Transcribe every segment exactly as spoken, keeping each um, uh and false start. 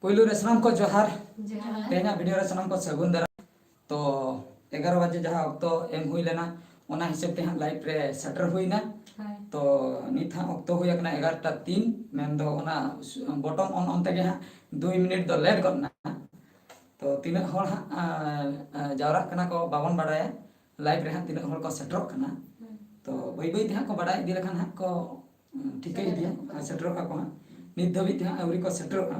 ᱯᱳᱭᱞᱳ ᱨᱮ ᱥᱟᱱᱟᱢ ᱠᱚ ᱡᱚᱦᱟᱨ᱾ ᱡᱚᱦᱟᱨ᱾ ᱛᱮᱦᱮᱧᱟᱜ ᱵᱷᱤᱰᱤᱭᱳ ᱨᱮ ᱥᱟᱱᱟᱢ ᱠᱚ ᱥᱟᱹᱜᱩᱱ ᱫᱟᱨᱟᱢ᱾ ᱛᱚ ᱮᱜᱟᱨᱚ ᱵᱟᱡᱮ ᱡᱟᱦᱟᱸ ᱚᱠᱛᱚ ᱮᱢ ᱦᱩᱭ ᱞᱮᱱᱟ, ᱚᱱᱟ ᱦᱤᱥᱟᱹᱵ ᱛᱮ ᱦᱟᱸᱜ ᱞᱟᱭᱤᱵᱷ ᱨᱮ ᱥᱮᱴᱮᱨ ᱦᱩᱭᱱᱟ᱾ ᱦᱳᱭ᱾ ᱛᱚ ᱱᱤᱛ ᱦᱟᱸᱜ ᱚᱠᱛᱚ ᱦᱩᱭ ᱟᱠᱟᱱᱟ ᱮᱜᱟᱨᱚᱴᱟ ᱛᱤᱱ, ᱢᱮᱱᱫᱚ ᱚᱱᱟ ᱵᱚᱴᱚᱢ ᱚᱱ ᱚᱱ ᱛᱮᱜᱮ ᱦᱟᱸᱜ ᱫᱩᱭ ᱢᱤᱱᱤᱴ ᱫᱚ ᱞᱮᱴ ᱜᱚᱫ ᱱᱟ᱾ ᱛᱚ ᱛᱤᱱᱟᱹᱜ ᱦᱚᱲ ᱦᱟᱸᱜ, ᱟᱸ, ᱟᱸ, ᱡᱟᱣᱨᱟᱜ ᱠᱟᱱᱟ ᱠᱚ ᱵᱟᱵᱚᱱ ᱵᱟᱲᱟᱭᱟ, ᱞᱟᱭᱤᱵᱷ ᱨᱮ ᱦᱟᱸᱜ ᱛᱤᱱᱟᱹᱜ ᱦᱚᱲ ᱠᱚ ᱥᱮᱴᱮᱨᱚᱜ ᱠᱟᱱᱟ᱾ ᱦᱩᱸ᱾ ᱛᱚ ᱵᱟᱹᱭ ᱵᱟᱹᱭ ᱛᱮ ᱦᱟᱸᱜ ᱠᱚ ᱵᱟᱰᱟᱭ ᱤᱫᱤ ᱞᱮᱠᱷᱟᱱ ᱦᱟᱸᱜ ᱠᱚ, ᱩᱸ, ᱴᱷᱤᱠᱟᱹ ᱤᱫᱤᱭᱟ ᱟᱨ ᱥᱮᱴᱮᱨᱚᱜ ᱟᱠᱚ ᱦᱟᱸᱜ᱾ ᱱᱤᱛ ᱫᱷᱟᱹᱵᱤᱡ ᱛᱮ ᱦᱟᱸᱜ ᱟᱹᱣᱨᱤ ᱠᱚ ᱥᱮᱴᱮᱨᱚᱜᱼᱟ᱾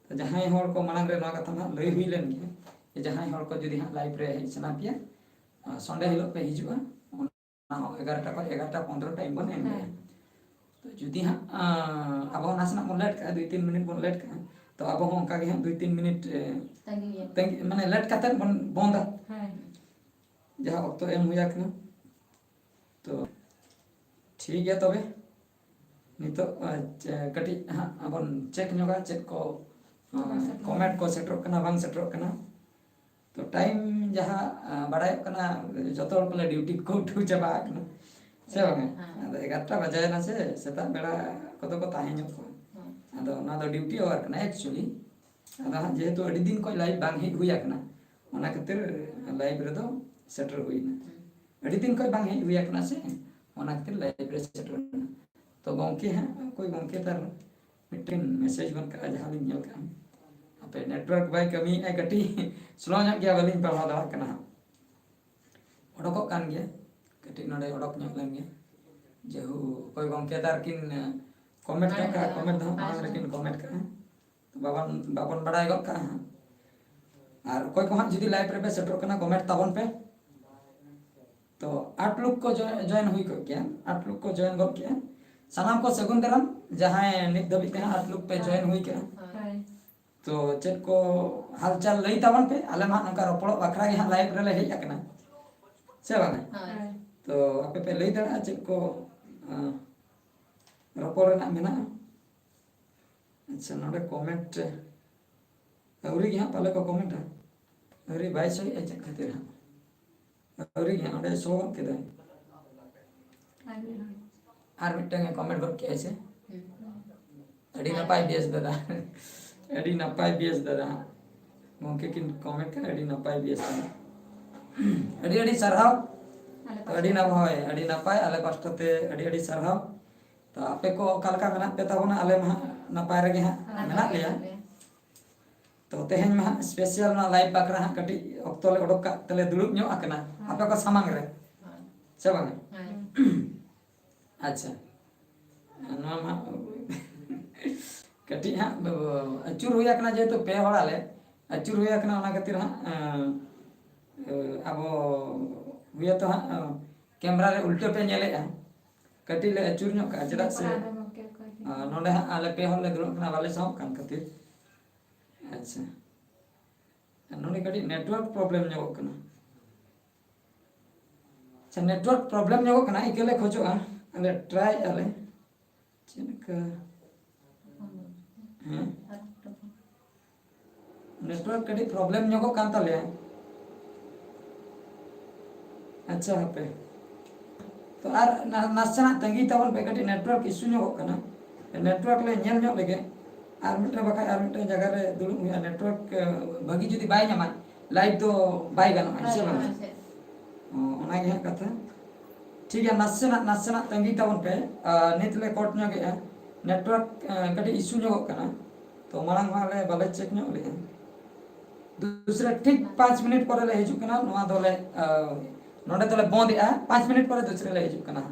ᱛᱚ ᱡᱟᱦᱟᱸᱭ ᱦᱚᱲ ᱠᱚ ᱢᱟᱲᱟᱝ ᱨᱮ ᱱᱚᱣᱟ ᱠᱟᱛᱷᱟ ᱦᱟᱸᱜ ᱞᱟᱹᱭ ᱦᱩᱭ ᱞᱮᱱ ᱜᱮᱭᱟ, ᱡᱮ ᱡᱟᱦᱟᱸᱭ ᱦᱚᱲ ᱠᱚ ᱡᱩᱫᱤ ᱦᱟᱸᱜ ᱞᱟᱭᱤᱵᱷ ᱨᱮ ᱦᱮᱡ ᱥᱟᱱᱟ ᱯᱮᱭᱟ, ᱟᱨ ᱥᱚᱱᱰᱮ ᱦᱤᱞᱳᱜ ᱯᱮ ᱦᱤᱡᱩᱜᱼᱟ, ᱚᱱᱟ ᱦᱚᱸ ᱮᱜᱟᱨᱚᱴᱟ ᱠᱷᱚᱱ ᱮᱜᱟᱨᱚᱴᱟ ᱯᱚᱱᱫᱽᱨᱚ ᱴᱟᱭᱤᱢ ᱵᱚᱱ ᱮᱢ ᱞᱮᱜᱼᱟ᱾ ᱦᱮᱸ᱾ ᱛᱚ ᱡᱩᱫᱤ ᱦᱟᱸᱜ, ᱟᱸ, ᱟᱵᱚ ᱱᱟᱥᱮᱱᱟᱜ ᱵᱚᱱ ᱞᱮᱴ ᱠᱟᱜᱼᱟ, ᱫᱩᱭ ᱛᱤᱱ ᱢᱤᱱᱤᱴ ᱵᱚᱱ ᱞᱮᱴ ᱠᱟᱜᱼᱟ, ᱛᱚ ᱟᱵᱚ ᱦᱚᱸ ᱚᱱᱠᱟ ᱜᱮ ᱦᱟᱸᱜ ᱫᱩᱭ ᱛᱤᱱ ᱢᱤᱱᱤᱴ, ᱮ, ᱛᱟᱺᱜᱤ ᱦᱩᱭᱩᱜᱼᱟ᱾ ᱛᱟᱺᱜᱤ, ᱢᱟᱱᱮ ᱞᱮᱴ ᱠᱟᱛᱮᱫ ᱵᱚᱱ ᱵᱚᱱᱫᱟ᱾ ᱦᱮᱸ᱾ ᱡᱟᱦᱟᱸ ᱚᱠᱛᱚ ᱮᱢ ᱦᱩᱭ ᱟᱠᱟᱱᱟ᱾ ᱛᱚ ᱴᱷᱤᱠ ᱜᱮᱭᱟ ᱛᱚᱵᱮ, ᱱᱤᱛᱚᱜ, ᱟᱸ, ᱪᱮ-, ᱠᱟᱹᱴᱤᱡ ᱦᱟᱸᱜ ᱵᱚᱱ ᱪᱮᱠ ᱧᱚᱜᱟ ᱪᱮᱫ ᱠᱚ, ᱟᱸ, ᱠᱚᱢᱮᱱᱴ ᱠᱚ ᱥᱮᱴᱮᱨᱚᱜ ᱠᱟᱱᱟ, ᱵᱟᱝ ᱥᱮᱴᱮᱨᱚᱜ ᱠᱟᱱᱟ᱾ ᱛᱚ ᱴᱟᱭᱤᱢ ᱡᱟᱦᱟᱸ, ᱟᱸ, ᱵᱟᱲᱟᱭᱚᱜ ᱠᱟᱱᱟ, ᱡᱚᱛᱚ ᱦᱚᱲ ᱯᱟᱞᱮ ᱰᱤᱭᱩᱴᱤ ᱠᱚ ᱩᱴᱷᱟᱹᱣ ᱪᱟᱵᱟ ᱟᱠᱟᱱᱟ, ᱥᱮ ᱵᱟᱝᱟ? ᱦᱮᱸ᱾ ᱟᱫᱚ ᱮᱜᱟᱨᱚᱴᱟ ᱵᱟᱡᱟᱭᱮᱱᱟ ᱥᱮ, ᱥᱮᱛᱟᱜ ᱵᱮᱲᱟ ᱠᱚᱫᱚ ᱠᱚ ᱛᱟᱦᱮᱸ ᱧᱚᱜ ᱠᱚᱜᱼᱟ᱾ ᱦᱮᱸ᱾ ᱟᱫᱚ ᱚᱱᱟ ᱫᱚ ᱰᱤᱭᱩᱴᱤ ᱟᱣᱟᱨ ᱠᱟᱱᱟ actually᱾ ᱟᱫᱚ ᱦᱟᱸᱜ ᱡᱮᱦᱮᱛᱩ ᱟᱹᱰᱤ ᱫᱤᱱ ᱠᱷᱚᱱ ᱞᱟᱭᱤᱵᱷ ᱵᱟᱝ ᱦᱮᱡ ᱦᱩᱭ ᱟᱠᱟᱱᱟ, ᱚᱱᱟ ᱠᱷᱟᱹᱛᱤᱨ ᱞᱟᱭᱤᱵᱷ ᱨᱮᱫᱚ ᱥᱮᱴᱮᱨ ᱦᱩᱭᱱᱟ᱾ ᱦᱮᱸ᱾ ᱟᱹᱰᱤ ᱫᱤᱱ ᱠᱷᱚᱱ ᱵᱟᱝ ᱦᱮᱡ ᱦᱩᱭ ᱟᱠᱟᱱᱟ ᱥᱮ, ᱚᱱᱟ ᱠᱷᱟᱹᱛᱤᱨ ᱞᱟᱭᱤᱵᱷ ᱨᱮ ᱥᱮᱴᱮᱨ ᱦᱩᱭᱱᱟ᱾ ᱛᱚ ᱜᱚᱢᱠᱮ ᱦᱟᱸᱜ, ᱚᱠᱚᱭ ᱜᱚᱢᱠᱮ ᱛᱟᱨ ᱢᱤᱫᱴᱮᱱ ᱢᱮᱥᱮᱡᱽ ᱜᱚᱫ ᱠᱟᱜᱼᱟ, ᱡᱟᱦᱟᱸ ᱞᱤᱧ ᱧᱮᱞ ᱠᱟᱜᱼᱟ᱾ ᱦᱟᱯᱮ, ᱱᱮᱴᱣᱟᱨᱠ ᱵᱟᱭ ᱠᱟᱹᱢᱤᱭᱮᱫᱼᱟ, ᱠᱟᱹᱴᱤᱡ ᱥᱞᱳ ᱧᱚᱜ ᱜᱮᱭᱟ, ᱵᱟᱹᱞᱤᱧ ᱯᱟᱲᱦᱟᱣ ᱫᱟᱲᱮᱭᱟᱜ ᱠᱟᱱᱟ ᱦᱟᱸᱜ᱾ ᱚᱰᱚᱠᱚᱜ ᱠᱟᱱ ᱜᱮᱭᱟ, ᱠᱟᱹᱴᱤᱡ ᱱᱚᱰᱮ ᱚᱰᱚᱠ ᱧᱚᱜ ᱞᱮᱱ ᱜᱮ᱾ ᱡᱮᱦᱩ ᱚᱠᱚᱭ ᱜᱚᱢᱠᱮ ᱛᱟᱨᱠᱤᱱ ᱠᱚᱢᱮᱱᱴ ᱧᱚᱜ ᱠᱟᱜᱼᱟ, ᱠᱚᱢᱮᱱᱴ ᱫᱚ ᱦᱟᱸᱜ ᱢᱟᱲᱟᱝ ᱨᱮᱠᱤᱱ ᱠᱚᱢᱮᱱᱴ ᱠᱟᱜᱼᱟ, ᱵᱟᱵᱚᱱ, ᱵᱟᱵᱚᱱ ᱵᱟᱲᱟᱭ ᱜᱚᱫ ᱠᱟᱜᱼᱟ ᱦᱟᱸᱜ᱾ ᱟᱨ ᱚᱠᱚᱭ ᱠᱚ ᱦᱟᱸᱜ ᱡᱩᱫᱤ ᱞᱟᱭᱤᱵᱷ ᱨᱮᱯᱮ ᱥᱮᱴᱮᱨᱚᱜ ᱠᱟᱱᱟ, ᱠᱚᱢᱮᱱᱴ ᱛᱟᱵᱚᱱ ᱯᱮ᱾ ᱛᱚ ᱟᱴ ᱞᱳᱠ ᱠᱚ ᱡᱚᱭᱮᱱ ᱦᱩᱭ ᱠᱚᱜ ᱠᱮᱭᱟ, ᱟᱴ ᱞᱳᱠ ᱠᱚ ᱡᱚᱭᱮᱱ ᱜᱚᱫ ᱠᱮᱭᱟ᱾ ᱥᱟᱱᱟᱢ ᱠᱚ ᱥᱟᱹᱜᱩᱱ ᱫᱟᱨᱟᱢ, ᱡᱟᱦᱟᱸᱭ ᱱᱤᱛ ᱫᱷᱟᱹᱵᱤᱡ ᱛᱮ ᱦᱟᱸᱜ ᱟᱴ ᱞᱳᱠ ᱯᱮ ᱡᱚᱭᱮᱱ ᱦᱩᱭ ᱠᱟᱜᱼᱟ᱾ ᱦᱳᱭ᱾ ᱛᱚ ᱪᱮᱫ ᱠᱚ ᱦᱟᱞᱪᱟᱞ ᱞᱟᱹᱭ ᱛᱟᱵᱚᱱ ᱯᱮ, ᱟᱞᱮ ᱢᱟ ᱱᱚᱝᱠᱟ ᱨᱚᱯᱚᱲᱚᱜ ᱵᱟᱠᱷᱨᱟ ᱜᱮ ᱦᱟᱸᱜ ᱞᱟᱭᱤᱵᱷ ᱨᱮᱞᱮ ᱦᱮᱡ ᱟᱠᱟᱱᱟ, ᱥᱮ ᱵᱟᱝᱟ? ᱦᱳᱭ᱾ ᱛᱚ ᱟᱯᱮ ᱯᱮ ᱞᱟᱹᱭ ᱫᱟᱲᱮᱭᱟᱜᱼᱟ ᱪᱮᱫ ᱠᱚ, ᱟᱸ, ᱨᱚᱯᱚᱲ ᱨᱮᱱᱟᱜ ᱢᱮᱱᱟᱜᱼᱟ? ᱟᱪᱪᱷᱟ, ᱱᱚᱰᱮ ᱠᱚᱢᱮᱱᱴ ᱟᱹᱣᱨᱤ ᱜᱮ ᱦᱟᱸᱜ ᱯᱟᱞᱮ ᱠᱚ ᱠᱚᱢᱮᱱᱴᱟ᱾ ᱟᱹᱣᱨᱤ ᱵᱟᱭ ᱥᱳᱭᱮᱫᱼᱟ, ᱪᱮᱫ ᱠᱷᱟᱹᱛᱤᱨ ᱦᱟᱸᱜ? ᱟᱹᱣᱨᱤ ᱜᱮ ᱦᱟᱸᱜ, ᱚᱸᱰᱮ ᱥᱳ ᱜᱚᱫ ᱠᱮᱫᱟᱭ᱾ ᱟᱨ ᱢᱤᱫᱴᱟᱝ ᱮ ᱠᱚᱢᱮᱱᱴ ᱜᱚᱫ ᱠᱮᱫᱟᱭ ᱥᱮ? ᱦᱩᱸ᱾ ᱟᱹᱰᱤ ᱱᱟᱯᱟᱭ ᱵᱮᱥ ᱫᱟᱫᱟ᱾ ᱟᱹᱰᱤ ᱱᱟᱯᱟᱭ ᱵᱮᱥ ᱫᱟᱫᱟ ᱦᱟᱸᱜ᱾ ᱜᱚᱢᱠᱮ ᱠᱤᱱ ᱠᱚᱢᱮᱱᱴ ᱠᱟᱱᱟ, ᱟᱹᱰᱤ ᱱᱟᱯᱟᱭ ᱵᱮᱥ ᱠᱟᱱᱟ᱾ ᱟᱹᱰᱤ ᱟᱹᱰᱤ ᱥᱟᱨᱦᱟᱣ᱾ ᱟᱞᱮ ᱛᱚ ᱟᱹᱰᱤ ᱱᱟᱯᱟᱭ, ᱟᱹᱰᱤ ᱱᱟᱯᱟᱭ ᱟᱞᱮ ᱯᱟᱥᱴᱟ ᱛᱮ ᱟᱹᱰᱤ ᱟᱹᱰᱤ ᱥᱟᱨᱦᱟᱣ᱾ ᱛᱚ ᱟᱯᱮ ᱠᱚ ᱚᱠᱟ ᱞᱮᱠᱟ ᱢᱮᱱᱟᱜ ᱯᱮ ᱛᱟᱵᱚᱱᱟ? ᱟᱞᱮ ᱢᱟ ᱦᱟᱸᱜ ᱱᱟᱯᱟᱭ ᱨᱮᱜᱮ ᱦᱟᱸᱜ ᱢᱮᱱᱟᱜ ᱞᱮᱭᱟ᱾ ᱛᱚ ᱛᱮᱦᱮᱧ ᱢᱟ ᱦᱟᱸᱜ ᱥᱯᱮᱥᱟᱞ ᱱᱚᱣᱟ ᱞᱟᱭᱤᱵᱷ ᱵᱟᱠᱷᱨᱟ ᱦᱟᱸᱜ ᱠᱟᱹᱴᱤᱡ ᱚᱠᱛᱚ ᱞᱮ ᱚᱰᱚᱠ ᱠᱟᱜ ᱛᱮᱞᱮ ᱫᱩᱲᱩᱵ ᱧᱚᱜ ᱟᱠᱟᱱᱟ ᱟᱯᱮ ᱠᱚ ᱥᱟᱢᱟᱝ ᱨᱮ, ᱥᱮ ᱵᱟᱝ? ᱟᱪᱪᱷᱟ, ᱱᱚᱣᱟ ᱢᱟ ᱠᱟᱹᱴᱤᱡ ᱦᱟᱸᱜ ᱟᱹᱪᱩᱨ ᱦᱩᱭ ᱟᱠᱟᱱᱟ, ᱡᱮᱦᱮᱛᱩ ᱯᱮ ᱦᱚᱲ ᱟᱞᱮ ᱟᱹᱪᱩᱨ ᱦᱩᱭ ᱟᱠᱟᱱᱟ, ᱚᱱᱟ ᱠᱷᱟᱹᱛᱤᱨ ᱦᱟᱸᱜ ᱟᱵᱚ ᱦᱩᱭᱟᱛᱚ ᱦᱟᱸᱜ ᱠᱮᱢᱨᱟ ᱨᱮ ᱩᱞᱴᱟᱹ ᱯᱮ ᱧᱮᱞᱮᱜᱼᱟ᱾ ᱠᱟᱹᱴᱤᱡ ᱞᱮ ᱟᱹᱪᱩᱨ ᱧᱚᱜ ᱠᱟᱜᱼᱟ, ᱪᱮᱫᱟᱜ ᱥᱮ ᱱᱚᱰᱮ ᱦᱟᱸᱜ ᱟᱞᱮ ᱯᱮ ᱦᱚᱲ ᱞᱮ ᱫᱩᱲᱩᱵ ᱠᱟᱱᱟ, ᱵᱟᱞᱮ ᱥᱟᱦᱚᱵ ᱠᱟᱱ ᱠᱷᱟᱹᱛᱤᱨ᱾ ᱟᱪᱪᱷᱟ, ᱱᱚᱰᱮ ᱠᱟᱹᱴᱤᱡ ᱱᱮᱴᱣᱟᱨᱠ ᱯᱨᱚᱵᱞᱮᱢ ᱧᱚᱜᱚᱜ ᱠᱟᱱᱟ᱾ ᱟᱪᱪᱷᱟ, ᱱᱮᱴᱣᱟᱨᱠ ᱯᱨᱚᱵᱞᱮᱢ ᱧᱚᱜᱚᱜ ᱠᱟᱱᱟ, ᱤᱠᱟᱹ ᱞᱮ ᱠᱷᱚᱡᱚᱜᱼᱟ, ᱟᱞᱮ ᱴᱨᱟᱭ ᱮᱫᱼᱟ ᱞᱮ᱾ ᱪᱮᱫ ᱞᱮᱠᱟ? ᱦᱮᱸ, ᱱᱮᱴᱣᱟᱨᱠ ᱠᱟᱹᱴᱤᱡ ᱯᱨᱚᱵᱞᱮᱢ ᱧᱚᱜᱚᱜ ᱠᱟᱱ ᱛᱟᱞᱮᱭᱟ᱾ ᱟᱪᱪᱷᱟ, ᱦᱟᱯᱮ ᱛᱚ, ᱟᱨ ᱱᱟ- ᱱᱟᱥᱮᱱᱟᱜ ᱛᱟᱺᱜᱤ ᱛᱟᱵᱚᱱ ᱯᱮ, ᱠᱟᱹᱴᱤᱡ ᱱᱮᱴᱣᱟᱨᱠ ᱤᱥᱩ ᱧᱚᱜᱚᱜ ᱠᱟᱱᱟ᱾ ᱱᱮᱴᱣᱟᱨᱠ ᱞᱮ ᱧᱮᱞ ᱧᱚᱜ ᱞᱮᱜᱮ, ᱟᱨ ᱢᱤᱫᱴᱮᱱ ᱵᱟᱠᱷᱟᱡ ᱟᱨ ᱢᱤᱫᱴᱮᱱ ᱡᱟᱭᱜᱟ ᱨᱮ ᱫᱩᱲᱩᱵ ᱦᱩᱭᱩᱜᱼᱟ᱾ ᱱᱮᱴᱣᱟᱨᱠ ᱵᱷᱟᱹᱜᱤ ᱡᱩᱫᱤ ᱵᱟᱭ ᱧᱟᱢᱟ, ᱞᱟᱭᱤᱵᱷ ᱫᱚ ᱵᱟᱭ ᱜᱟᱱᱚᱜᱼᱟ, ᱦᱮᱸ ᱥᱮ ᱵᱟᱝ? ᱚ, ᱚᱱᱟᱜᱮ ᱦᱟᱸᱜ ᱠᱟᱛᱷᱟ᱾ ᱴᱷᱤᱠ ᱜᱮᱭᱟ, ᱱᱟᱥᱮᱱᱟᱜ ᱱᱟᱥᱮᱱᱟᱜ ᱛᱟᱺᱜᱤ ᱛᱟᱵᱚᱱ ᱯᱮ᱾ ᱟᱨ ᱱᱤᱛ ᱞᱮ ᱠᱚᱴ ᱧᱚᱜᱮᱜᱼᱟ, ᱱᱮᱴᱣᱟᱨᱠ ᱠᱟᱹᱴᱤᱡ ᱤᱥᱩ ᱧᱚᱜᱚᱜ ᱠᱟᱱᱟ, ᱛᱚ ᱢᱟᱲᱟᱝ ᱦᱟᱸᱜ ᱞᱮ ᱵᱟᱞᱮ ᱪᱮᱠ ᱧᱚᱜ ᱞᱮᱜᱼᱟ᱾ ᱫᱩᱥᱨᱟ ᱴᱷᱤᱠ ᱯᱟᱸᱪ ᱢᱤᱱᱤᱴ ᱯᱚᱨᱮ ᱞᱮ ᱦᱤᱡᱩᱜ ᱠᱟᱱᱟ, ᱱᱚᱣᱟ ᱫᱚᱞᱮ ᱱᱚᱰᱮ ᱫᱚᱞᱮ ᱵᱚᱱᱫ ᱮᱜᱼᱟ᱾ ᱯᱟᱸᱪ ᱢᱤᱱᱤᱴ ᱯᱚᱨᱮ ᱫᱩᱥᱨᱟ ᱞᱮ ᱦᱤᱡᱩᱜ ᱠᱟᱱᱟ᱾